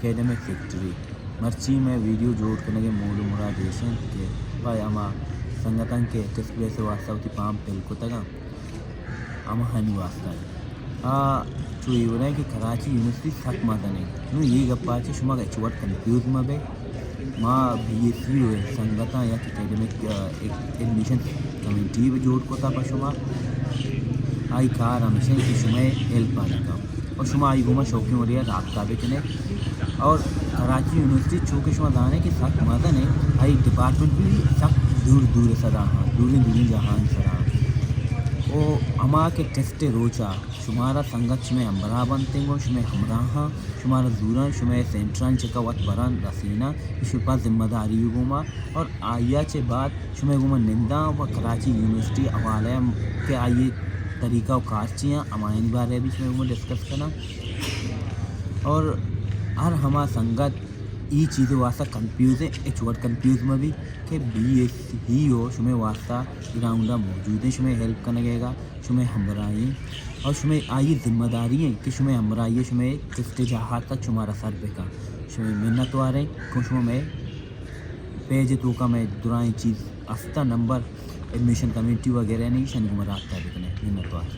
Academic secretary. مرچی مئے ویڈیو جوڑ کنگ ءِ مول ءُ مراد ایش اِنت کہ پہ ہما سنگتاں کہ ٹیسٹ بیس ءِ واستہ وتی پام پل کتگ اَنت، ہماہانی واستہ اِنت۔ آ چو اے وڑ اِنت کہ کراچی یونیورسٹی سک مزن اِنت۔ نوں اے گپ ءَ چہ شما ہچ وڑ کنفیوز مہ بئے۔ ما بی ایس یو ءِ سنگتاں یک اکیڈمک، آ، ایک ایڈمیشن کمیٹی بھی جوڑ کتگ پہ شما۔ آئی کار ہمیش اِنت کہ شمئے ہیلپ ءَ بکنت اور شما آئی گوما شوقیں وڑے ءَ رابطہ بکنے۔ اور کراچی یونیورسٹی چو کہ شما زانے کہ سک مزن اِنت، آئی ڈپارٹمنٹ بھی سک دور دور ءِ سرا اَنت، دوریں دوریں جاہانی سرا اَنت۔ او ہما کہ ٹیسٹ ءِ روچ ءَ شمارا سنگت شمئے ہمراہ بنت اَنت، گوں شمئے ہمراہ اَنت، شمارا زوراں، شمئے سینٹراں چکا وت براں رسیناں، شما پہ ذمہ داری گوما۔ اور آئی ءَ چہ بعد شمئے گوما ننداں و کراچی یونیورسٹی حوالہ ءَ کہ آئی ءِ طریقہ و کار چی اَنت، ہمایانی بارہ ءَ بھی شمئے گوما ڈسکس کناں۔ اور ہر ہما سنگت اے چیز ءِ واستہ کنفیوز اِنت، ہچ وڑ کنفیوز مہ بی کہ بی ایس ای او شمئے واستہ گراؤنڈ ءَ موجود اِنت، شمئے ہیلپ کنگ ءَ، شمئے ہمراہی اِنت اور شمئے آئی ءِ ذمہ داری اِنت کہ شمئے ہمراہی ءَ شمئے ٹیسٹ ءِ جاہ ءَ تک شمارا سر بکنت۔ شمئے منت وار ایں کہ شما مئے پیج ءِ توکا مئے درائیں چیز است اَنت، نمبر، ایڈمیشن کمیٹی وغیرہ، نی ایشانی گوما رابطہ بکنے۔ منت وار۔